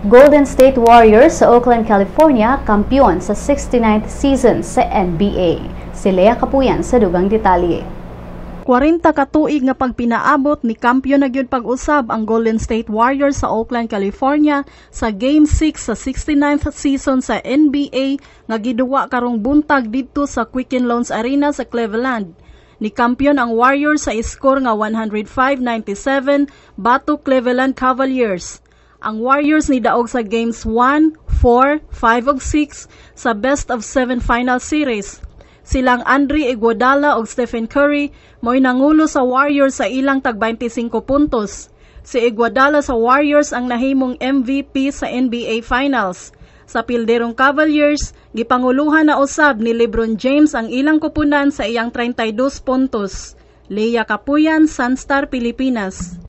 Golden State Warriors sa Oakland, California, kampiyon sa 69th season sa NBA. Si Lea Kapuyan sa dugang detalye. 40 ka tuig nga pagpinaabot, ni kampiyon na gyud pag-usab ang Golden State Warriors sa Oakland, California sa Game 6 sa 69th season sa NBA nga giduwa karong buntag didto sa Quicken Loans Arena sa Cleveland. Ni kampiyon ang Warriors sa score nga 105-97 batok Cleveland Cavaliers. Ang Warriors ni daog sa games 1, 4, 5 ug 6 sa best of 7 final series. Silang Andre Iguodala ug Stephen Curry mo'y nangulo sa Warriors sa ilang tag 25 puntos. Si Iguodala sa Warriors ang nahimong MVP sa NBA Finals. Sa pilderong Cavaliers, gipanguluhan na usab ni LeBron James ang ilang kupunan sa iyang 32 puntos. Leia Kapuyan, Sunstar Pilipinas.